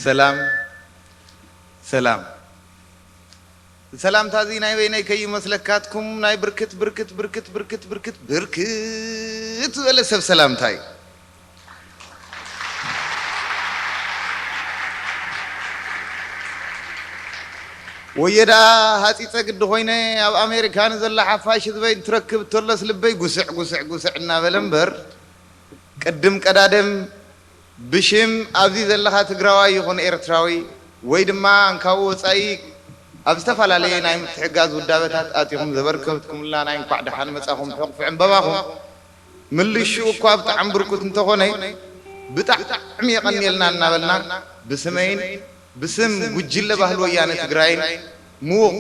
ሰላም ሰላም። ሰላምታ እዚ ናይ በይነይ ከይመስለካትኩም ናይ ብርክት ብርክት ብርክት ብርክት ብርክት ብርክት ዝበለ ሰብ ሰላምታ እዩ። ወየ ደኣ ሃፂፀ ግዲ ኮይነ ኣብ ኣሜሪካ ንዘላ ሓፋሽ ህዝበይ እንትረክብ እንተሎስ ልበይ ጉስዕ ጉስዕ ጉስዕ እናበለ እምበር ቅድም ቀዳደም ብሽም ኣብዚ ዘለኻ ትግራዋይ ይኹን ኤርትራዊ ወይ ድማ እንካብ ወፃኢ ኣብ ዝተፈላለየ ናይ ምትሕጋዝ ውዳበታት ኣቲኹም ዘበርከትኩምላ ናይ እንኳዕ ደሓን መጻኹም ሕቑፊ ዕምበባኹም ምልሹ እኳ ብጣዕሚ ብርኩት እንተኾነ ብጣዕሚ የቐንየልና እናበልና ብስመይን ብስም ጉጅለ ባህሊ ወያነ ትግራይን ምዉቕ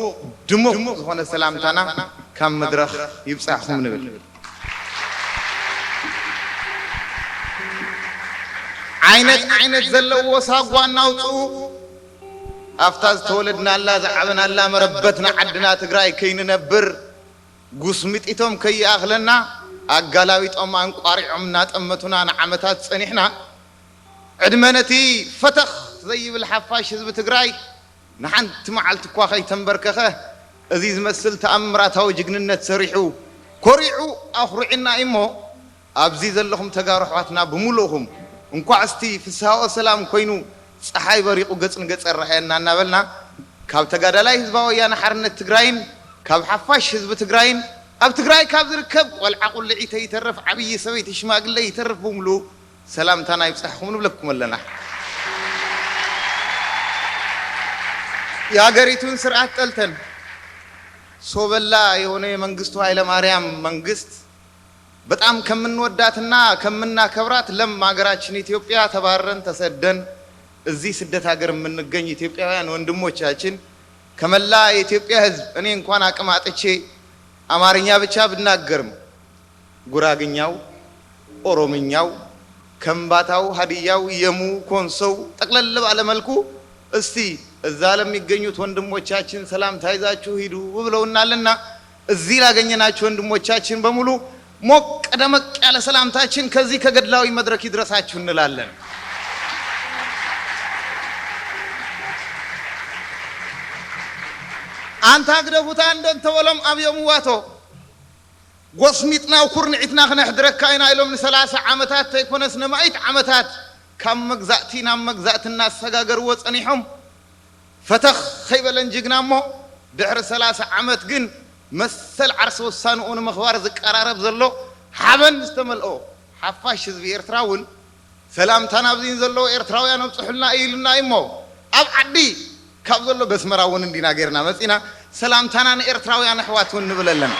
ድሙቕ ዝኾነ ሰላምታና ካብ መድረኽ ይብጻሕኹም ንብል። ዓይነት ዓይነት ዘለዎ ሳጓ እናውፅኡ ኣብታ ዝተወለድናላ ዝዓበናላ መረበትና ዓድና ትግራይ ከይንነብር ጉስሚጢቶም ከይኣኽለና ኣጋላቢጦም ኣንቋሪዖም እናጠመቱና ንዓመታት ጸኒሕና። ዕድመ ነቲ ፈተኽ ዘይብል ሓፋሽ ህዝቢ ትግራይ ንሓንቲ መዓልቲ እኳ ከይተንበርከኸ እዚ ዝመስል ተኣምራታዊ ጅግንነት ሰሪሑ ኮሪዑ ኣኹሪዕና እዩ እሞ ኣብዚ ዘለኹም ተጋሩ ኣሕዋትና ብምሉእኹም እንኳዕ እስቲ ፍስሃኦ ሰላም ኮይኑ ፀሓይ በሪቑ ገፅ ንገፅ ኣረኣየና እናበልና ካብ ተጋዳላይ ህዝባዊ ወያነ ሓርነት ትግራይን ካብ ሓፋሽ ህዝቢ ትግራይን ኣብ ትግራይ ካብ ዝርከብ ቆልዓ ቁልዒ ተይተርፍ ዓብዪ ሰበይቲ ሽማግለ ይተርፍ ብምሉኡ ሰላምታና ይብፃሕኹም ንብለኩም ኣለና። የሀገሪቱን ስርዓት ጠልተን ሶበላ የሆነ የመንግስቱ ኃይለማርያም መንግስት በጣም ከምንወዳትና ከምናከብራት ለም ሀገራችን ኢትዮጵያ ተባረን ተሰደን እዚህ ስደት ሀገር የምንገኝ ኢትዮጵያውያን ወንድሞቻችን ከመላ የኢትዮጵያ ህዝብ እኔ እንኳን አቅም አጥቼ አማርኛ ብቻ ብናገርም ጉራግኛው፣ ኦሮምኛው፣ ከምባታው፣ ሀዲያው፣ የሙ፣ ኮንሶው ጠቅለል ባለ መልኩ እስቲ እዛ ለሚገኙት ወንድሞቻችን ሰላምታ ይዛችሁ ሂዱ ብለውናልና እዚህ ላገኘናችሁ ወንድሞቻችን በሙሉ ሞቅ ደመቅ ያለ ሰላምታችን ከዚህ ከገድላዊ መድረክ ይድረሳችሁ እንላለን። ኣንታ ግደፉታ እንደ እንተበሎም ኣብዮም ዋቶ ጎስሚጥና ኩርንዒትና ክነሕድረካ ኢና ኢሎም ንሰላሳ ዓመታት ተይኮነስ ነማኢት ዓመታት ካብ መግዛእቲ ናብ መግዛእቲ እናሰጋገርዎ ጸኒሖም። ፈተኽ ከይበለን ጅግና እሞ ድሕሪ ሰላሳ ዓመት ግን መሰል ዓርሰ ውሳንኡ ንምኽባር ዝቀራረብ ዘሎ ሓበን ዝተመልኦ ሓፋሽ ህዝቢ ኤርትራ እውን ሰላምታ ናብዚን ዘለዉ ኤርትራውያን ኣብጽሑልና ኢሉና እዩ እሞ ኣብ ዓዲ ካብ ዘሎ በስመራ እውን እንዲና ጌርና መጺና ሰላምታና ንኤርትራውያን ኣሕዋት እውን ንብል ኣለና።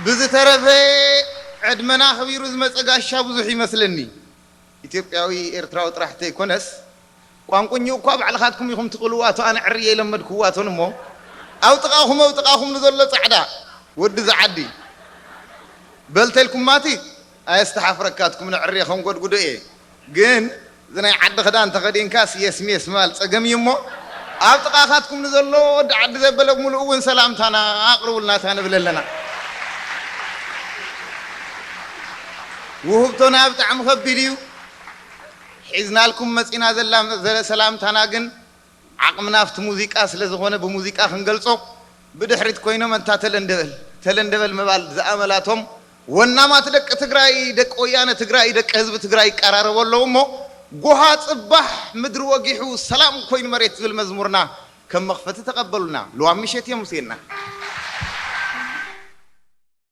ብዝተረፈ ዕድመና ኣኽቢሩ ዝመጸ ጋሻ ብዙሕ ይመስለኒ። ኢትዮጵያዊ ኤርትራዊ ጥራሕ ተይኮነስ ቋንቁኝኡ እኳ ባዕልኻትኩም ኢኹም ትቕልዋቶ ኣነ ዕርየ የለመድክዋቶን እሞ ኣብ ጥቓኹም ኣብ ጥቓኹም ንዘሎ ጻዕዳ ወዲ ዝዓዲ በልተልኩማቲ ኣየስተሓፍረካትኩም ንዕርየ ከም ጎድጉዶ እየ ግን እዚ ናይ ዓዲ ክዳን ተኸዲንካስ የስሜስ ማል ጸገም እዩ እሞ ኣብ ጥቓኻትኩም ንዘሎ ወዲ ዓዲ ዘበለ ሙሉእ እውን ሰላምታና ኣቕርቡልናታ ንብል ኣለና። ውህብቶና ብጣዕሚ ከቢድ እዩ። ሒዝናልኩም መፂና ዘላ ዘለ ሰላምታና ግን ዓቕምና ኣብቲ ሙዚቃ ስለ ዝኾነ ብሙዚቃ ክንገልጾ ብድሕሪት ኮይኖም እንታ ተለንደበል ተለንደበል ምባል ዝኣመላቶም ወናማት ደቂ ትግራይ ደቂ ወያነ ትግራይ ደቂ ህዝቢ ትግራይ ይቀራረቡ ኣለዉ እሞ ጎሃ ፅባሕ ምድሪ ወጊሑ ሰላም ኮይኑ መሬት ዝብል መዝሙርና ከም መኽፈቲ ተቐበሉና። ልዋም ምሸት እዮም ሙሴና።